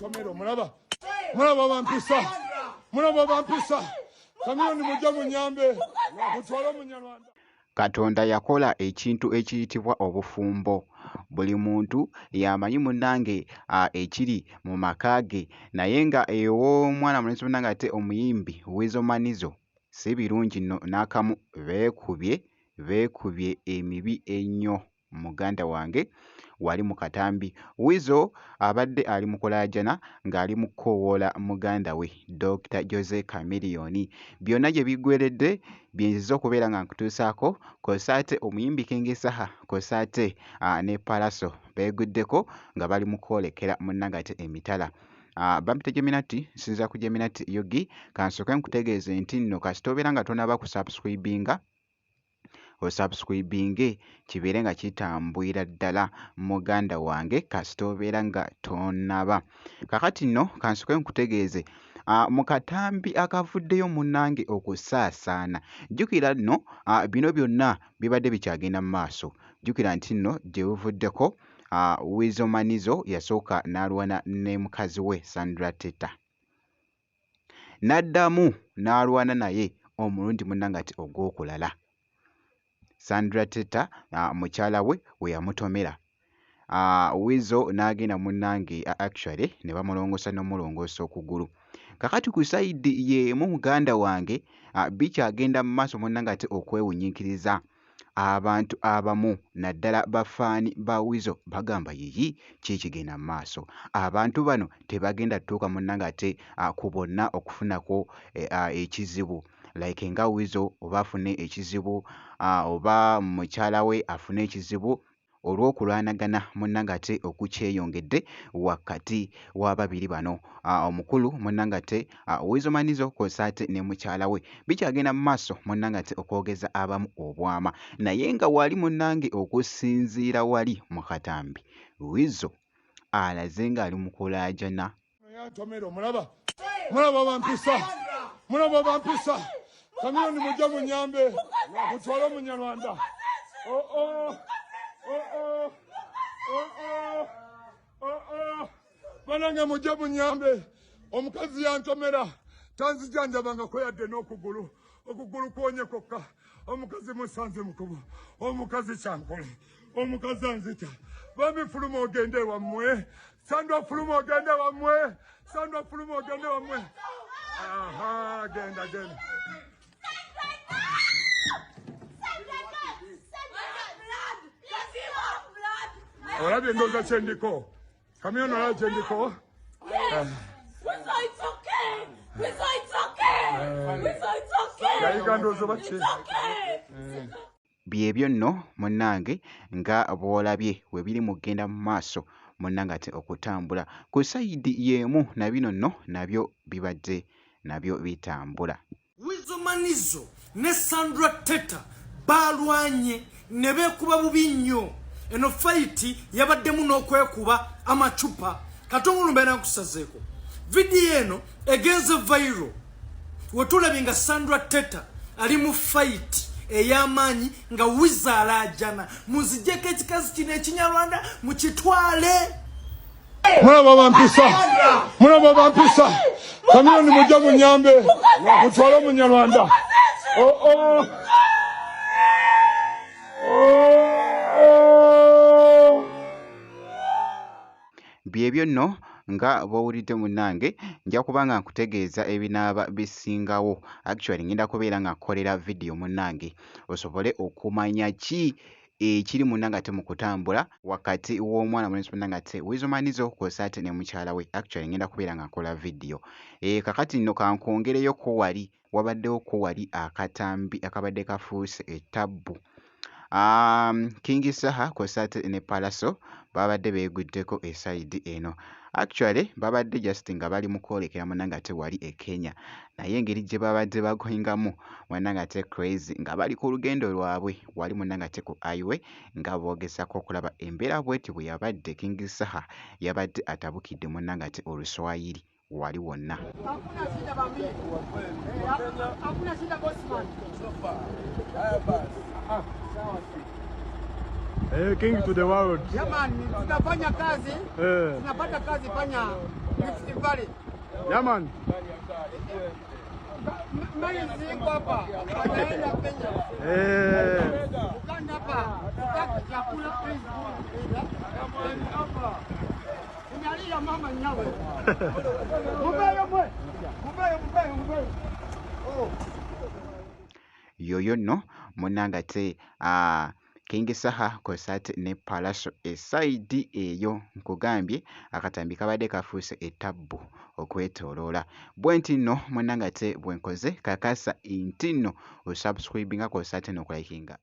Yantomera, omulaba, mulaba bampisa, mulaba bampisa. Kamiyoni, mujja munyambe, mutwale Omunyarwanda. Katonda yakola ekintu ekiyitibwa obufumbo. Buli muntu y'amanyi munnange ekiri mu maka ge, naye nga ew'omwana mulenzi munnange ate omuyimbi Weasel Manizo si birungi nno n'akamu. Beekubye, beekubye emibi ennyo muganda wange wali mu katambi. Weasel abadde ali mu kulaajana ng'ali mu kukoowoola muganda we Dokita Jose Chameleone. Byonna gye biggweeredde bye nzize okubeera nga nkutuusaako, kw'ossa ate omuyimbi King Saha kw'ossa ate ne Pallaso beeguddeko nga bali mu kwolekera munnange ate emitala. Bampita Jeminati, nsinziira ku Jeminati UG. Kansooke nkutegeeze nti nno kasita obeera nga tonnaba kusubscribinga, osubscribinge kibeere nga kitambulira ddala muganda wange kasita obeera nga tonnaba. Kaakati nno kansooke nkutegeeze mu katambi akavuddeyo munnange okusaasaana. Jjukira nno bino byonna bibadde bikyagenda mu maaso. Jjukira nti nno gye buvuddeko Weasel Manizo yasooka n'alwana ne mukazi we Sandra Teta. N'addamu n'alwana naye omulundi munnange ate ogw'okulala. Sandra Teta mukyala we we yamutomera. Weasel n'agenda munnange actually ne bamulongoosa n'omulongoosa okugulu. Kaakati ku side y'emu muganda wange bikyagenda mu maaso munnange ate okwewunyiikiriza. Abantu abamu naddala bafaani ba Weasel bagamba, "Yiyi, ki ekigenda mu maaso? Abantu bano tebagenda ttuuka munnange ate ku bonna okufunako ekizibu, like nga Weasel oba afune ekizibu oba mukyala we afune ekizibu olw'okulwanagana munnange ate okukyeyongedde wakati w'ababiri bano, omukulu munnange ate Weasel Manizo kw'ossa ate ne mukyala we." Bikyagenda mu maaso munnange ate okwogeza abamu obwama, naye nga wali munnange okusinziira wali mu katambi, Weasel alaze ng'ali mu kulaajana. Yantomera, omulaba, mulaba bampisa, mulaba bampisa. Kamiyoni, mujja munyambe, mutwale Omunyarwanda. Oh, oh, oh, oh, oh, oh, oh, oh. Banange, mujje munyambe, omukazi yantomera, tanzijanjabangako yadde n'okugulu, okugulu kwonye kwokka. Omukazi musanze mukubo, omukazi kyankole, omukazi anzita. Bambi, fuluma ogende wammwe. Sandra, fuluma ogende wammwe. Sandra, fuluma ogende wammwe. Aha, genda, genda. Olabye endowooza kyendiko, Kamiyoni, olabye kyendiko? Weasel, it's okay. Weasel, it's okay. Weasel, it's okay. Yayiga ndowooza oba ki? It's okay. Byebyo nno munnange nga bw'olabye we biri mu kugenda mu maaso munnange ate okutambula. Ku side y'emu na bino nno nabyo bibadde nabyo bitambula. Weasel Manizo ne Sandra Teta balwanye ne beekuba bubi nnyo. Eno fight yabaddemu n'okwekuba amacupa. Katongolo, mbeera nkusazeeko. Vidiyo eno egenze viral, wetulabye nga Sandra Teta ali mu fight ey'amaanyi nga Weasel alaajana, "Munzijjeko ekikazi kino Ekinyarwanda, mukitwale." Mulaba bampisa, mulaba bampisa. Kamiyoni, mujja munyambe, mutwale Omunyarwanda. Oh, oh. Oh, oh. Byebyo nno nga bw'owulidde munnange. Nja kuba nga nkutegeeza ebinaaba bisingawo. Actually ngenda kubeera nga nkukolera vidiyo munnange osobole okumanya ki ekiri munnange ate mu kutambula wakati w'omwana mulenzi munnange ate Weasel Manizo kw'ossa ate ne mukyala we. Actually ngenda kubeera nga nkola vidiyo. Kakati nno kankwongereyoko, wali wabaddewo ko wali akatambi akabadde kafuuse ettabbu. King Saha kw'ossa ate ne Pallaso babadde beeguddeko e side eno. Actually babadde just nga bali mu kwolekera munnange ate wali e Kenya, naye engeri gye babadde bagoingamu munnange ate crazy nga bali ku lugendo lwabwe wali munnange ate ku highway nga boogezaako okulaba embeera bw'eti bwe yabadde, King Saha yabadde atabukidde munnange ate Oluswayiri wali wonna. Hakuna shida bambi. Hakuna shida, bossman. Hey, king to the world. Jamani, tunafanya kazi. Eh. Tunapata kazi fanya. Rift Valley. Yeah, man. Maize iko hapa, wanaenda Kenya. Eh. Uganda hapa, tutaki chakula please. Unalia mama nyawe. Mubeyo mwe. Mubeyo, mubeyo, mubeyo. Yoyo nno munnange ate King Saha kw'ossa ate ne Pallaso esayidi eyo nkugambye akatambi kabadde kafuuse ettabbu okwetooloola. Bwe nti nno munnange ate bwe nkoze kakasa nti nno osubscribinga kw'ossa ate n'okulayikinga.